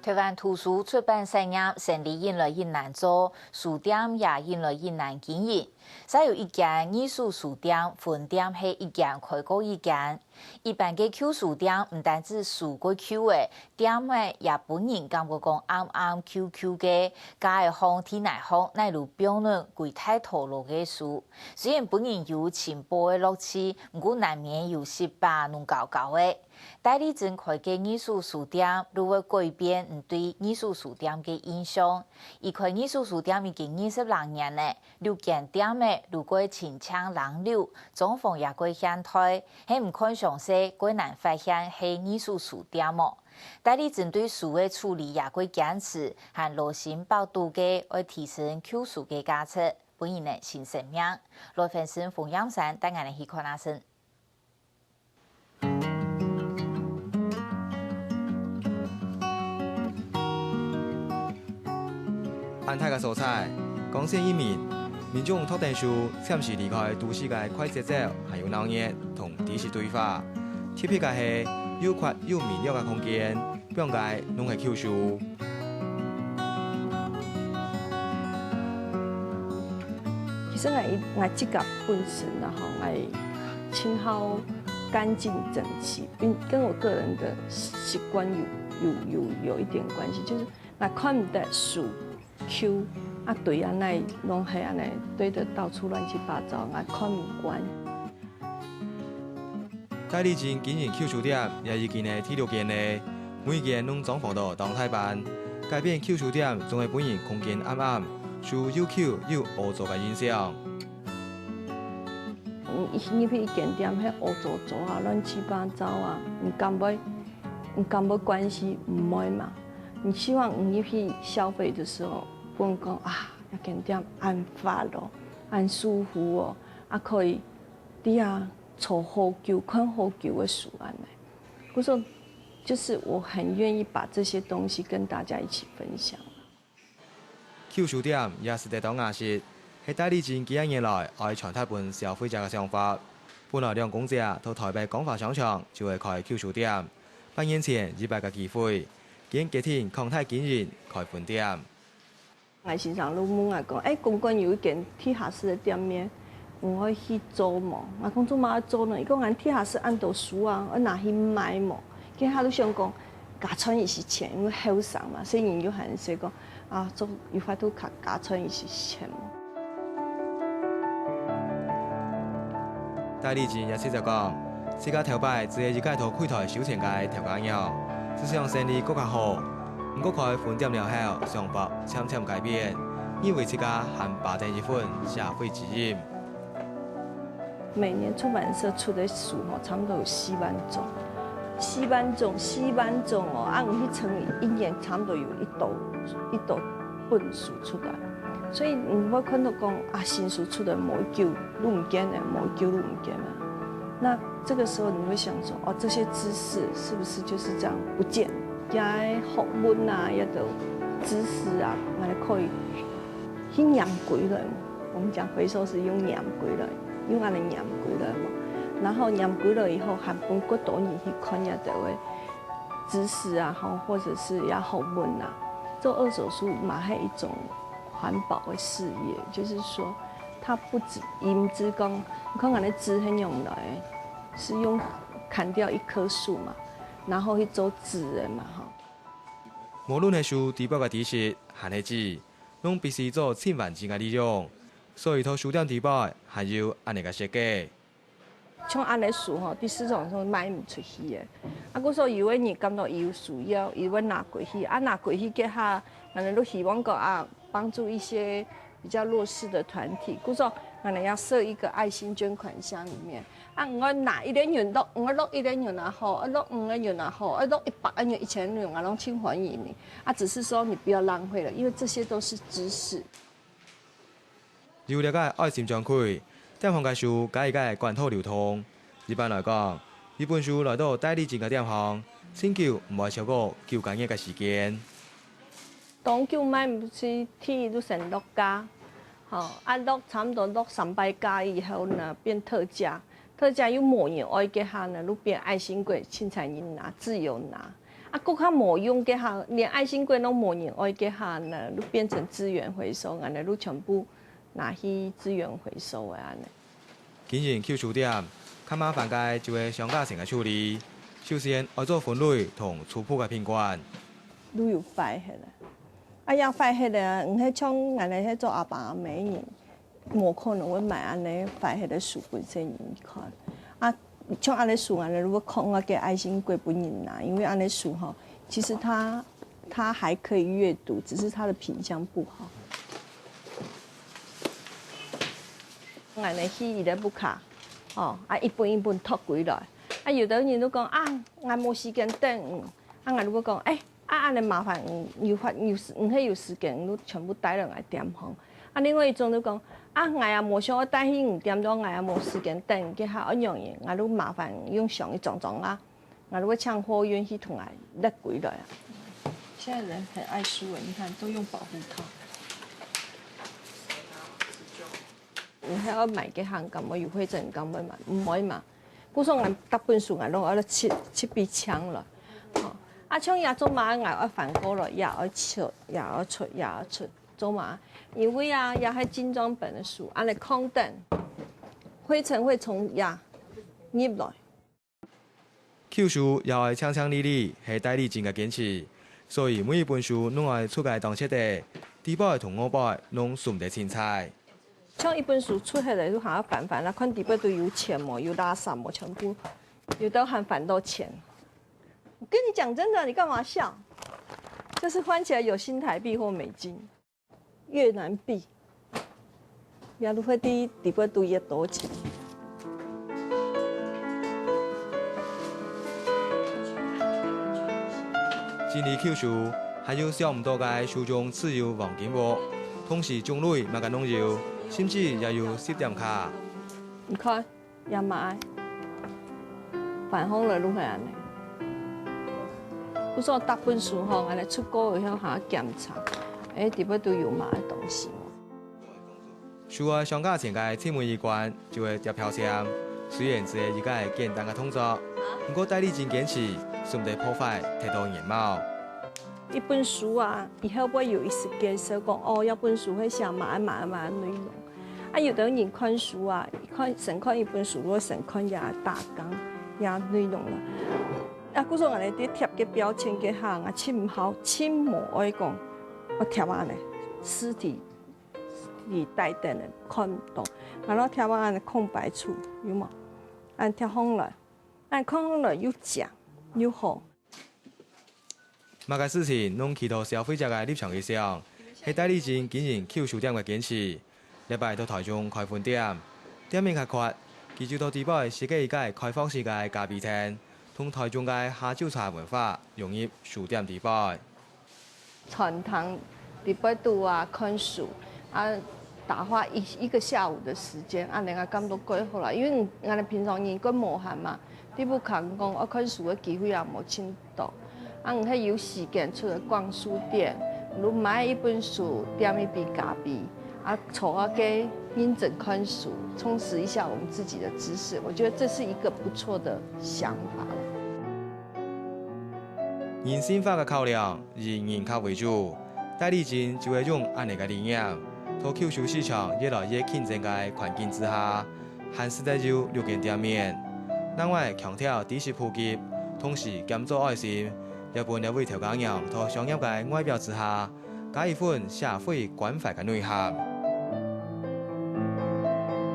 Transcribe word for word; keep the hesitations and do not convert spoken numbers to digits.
台灣圖書出版產業生理越來越難做，書店也越來越難經營。 煞有一間二手書店分店係一間開過一間。一般个舊書店毋單止書過舊了，店仔也分人感覺講暗暗舊舊个，架仔項、地泥項，哪路放等歸大拖羅个書。雖然分人有尋寶个樂趣，毋過難免有失敗攏搞搞个。戴麗珍開个二手書店，就會改變你對二手書店个印象。佢開二手書店已經二十零年了， 六間店仔路過清淨冷溜，裝潢也過現代，係毋看詳細，過難發現係二手書店哦。戴麗珍對書个處理也過堅持，還勞心百度个愛提升舊書个價值，分人呢新生命。來分身馮燕山帶𠊎等去看下先。 恁大个所在，光線一暝，民眾托等書，暫時離開都市个快節奏，還有鬧熱同知識對話。特別个係，又闊又明亮个空間，放个攏係舊書。 其實𠊎，𠊎自家本身啦吼，𠊎盡好乾淨整齊，因，跟我個人的習慣有，有，有，有一點關係，就是𠊎看毋得書、舊啊堆恁樣，攏係恁樣堆得到處亂七八糟，𠊎看毋慣。 戴麗珍經營舊書店也已經係第六間了，每間攏裝潢到當大範。改變舊書店總係分人空間暗暗，書又舊又屙糟个印象。你入去一間店，係屙糟糟啊，亂七八糟啊，你敢會，你敢會關心？毋會嘛。你希望你入去消費的時候，分人講啊，這間店恁闊咯，恁舒服哦，啊可以 在啊坐好久、看好久个書恁樣。故所，就是我很願意把這些東西跟大家一起分享。舊書店也食得當雅食，係戴麗珍幾下年來愛傳達分消費者个想法。本來兩公姐在台北光華商場就會開舊書店，半年前一擺个機會，佢決定擴大經營，開分店。 𠊎先生就問𠊎講：「欸，公館有一間地下室个店面，你愛去做無？」𠊎講：「做麼个愛做呢？」佢講：「𠊎地下室恁多書啊，愛拿去賣無？」該下就想講，加賺一息錢，因為後生嘛，所以人就還係講，啊，做有法度加，加賺一息錢。 戴麗珍也直接講，自家頭擺只係一個討櫃台收錢个頭家娘，只想生理過較好。毋過開分店了後，想法漸漸改變，認為自家還把等一份社會責任。每年出版社出个書吼，差不多有四萬種，四萬種，四萬種哦，啊，你去乘以一年，差不多有一斗，一斗本書出來。 所以你會看到講啊，新書出來無幾久就毋見了，無幾久就毋見了。那這個時候你會想說，哦，這些知識是不是就是這樣不見？這學問啊，這種知識啊，𠊎可以去拈歸來。我們講回收是用拈歸來，用恁樣拈歸來嘛。然後拈歸來以後，還分更多人去看這兜个 知識啊，吼，或者是也學問啊，做二手書嘛，還有一種環保的事業，就是說，它不止，毋止講，你看𠊎个紙很用來，是用砍掉一棵樹嘛，然後去做紙的嘛，吼。無論係書底背个知識，還係紙，攏必須做盡完整个利用，所以在書店底背還有恁樣个設計。 像恁樣書吼，在市場上賣毋出去个。啊，故所有个人感覺有需要，佢會拿歸去，啊，拿歸去該下，𠊎兜就希望講啊，幫助一些比較弱勢的團體。故所𠊎兜也設一個愛心捐款箱裡面，啊，你愛拿一個銀落，你愛落一個銀也好，愛落五個銀也好，愛落一百個銀、一千個銀，𠊎攏盡歡迎你。啊，只是說你不要浪費了，因為這些都是知識。 有這個愛心專櫃，店方个書加一個管道流通。一般來講，一本書來到戴麗珍个店項，盡久毋會超過九個月个時間。當久賣毋出去，就先落架，吼，啊落差毋多落三擺架以後呢，變特價，特價又無人愛該下呢，就變愛心櫃，凊彩人拿，自由拿。啊，閣較無用个哈，連愛心櫃攏無人愛个哈，那就變成資源回收，恁呢就全部拿去資源回收个恁呢。經營舊書店，較麻煩个就係上架前个處理，首先愛做分類同初步个品管。就有壞忒了，啊，也壞忒了，毋係像恁呢，係做阿爸阿姆人， 無可能會買恁呢壞忒个書分細人看。啊，像恁呢書恁呢，如果空啊，个愛心櫃分人拿，因為恁呢書吼，其實它，它還可以閱讀，只是它的品相不好。恁呢去伊个屋下，哦，啊，一本一本擇歸來。啊，有的人就講啊，𠊎無時間等，嗯，啊，𠊎就會講，欸， 啊，恁呢麻煩你，有法，有時，你係有時間，你就全部帶來𠊎店項。啊，另外一種就講，啊，𠊎也無想愛帶去你店，到𠊎也無時間等，該下恁樣仔，𠊎就麻煩你用箱仔裝裝啊，𠊎就會請貨運去同𠊎掠歸來啊。現在人很愛書欸，你看，都用保護套。你還要買給他，敢會有灰塵，敢會嘛？毋會嘛。 故所𠊎逐本書𠊎攏愛七，七比強了。吼，啊，像這做麼个𠊎愛翻過來，也愛出，也愛出，也愛出，做麼个？因為啊，這係精裝本个書，恁呢空等，灰塵會從這入來。舊書也愛淨淨俐俐，係戴麗靜个堅持，所以每一本書攏愛出个當徹底，底背同外背攏收毋得清采。 像一本書出忒了，就還愛翻翻，啊，看底背肚有錢無，有垃圾無，全部有兜還翻到錢。我跟你講真的，你幹嘛笑？就是翻起來有新台幣或美金，越南幣，也就會在底背肚越多錢。 整理舊書，還有想毋到个書中自有黃金屋，同時種類麼个攏有，甚至也有實點卡。你看，也買，反紅了就係恁呢。故所逐本書吼，恁呢出過以後還要檢查，欸，底背肚有麼个東西無？ 書愛上架前个最尾一關，就係貼標籤。雖然只係一個簡單个動作，毋過戴麗靜堅持，毋得破壞忒多个面貌。一本書啊，以後會有一個介紹講，哦，這本書會寫麼个麼个麼个內容。啊，有的人看書啊，看，先看一本書，就會先看這大綱、這內容了。啊，故所𠊎兜在貼个標籤个下，𠊎盡毋好，盡無愛講，𠊎貼恁呢，實體 佢帶等个看毋到，然後貼啊恁空白處，有無？恁貼上來，恁看上來又靚又好。麼个事情攏企到消費者个立場去想，係戴麗靜經營舊書店个堅持。這擺到台中開分店，店面較闊，佢就到底背設計一個開放式个咖啡廳，同台中个下晝茶文化融入書店底背。 餐廳底背肚啊，看書啊，打發一，一個下午的時間，啊，人家感覺過好啦。因為𠊎兜平常人過無閒嘛，你毋敢講，啊，看書个機會也無盡多。啊，你係有時間出來逛書店，你買一本書，點一杯咖啡，啊，坐啊該認真看書，充實一下我們自己的知識，我覺得這是一個不錯的想法。 人性化个考量，以人客為主。戴麗靜就係用恁呢个理念，在舊書市場越來越競爭个環境之下，還實在有六間店面。另外強調知識普及，同時兼做愛心，也分這位頭家娘在商業个外表之下，加一份社會關懷个內涵。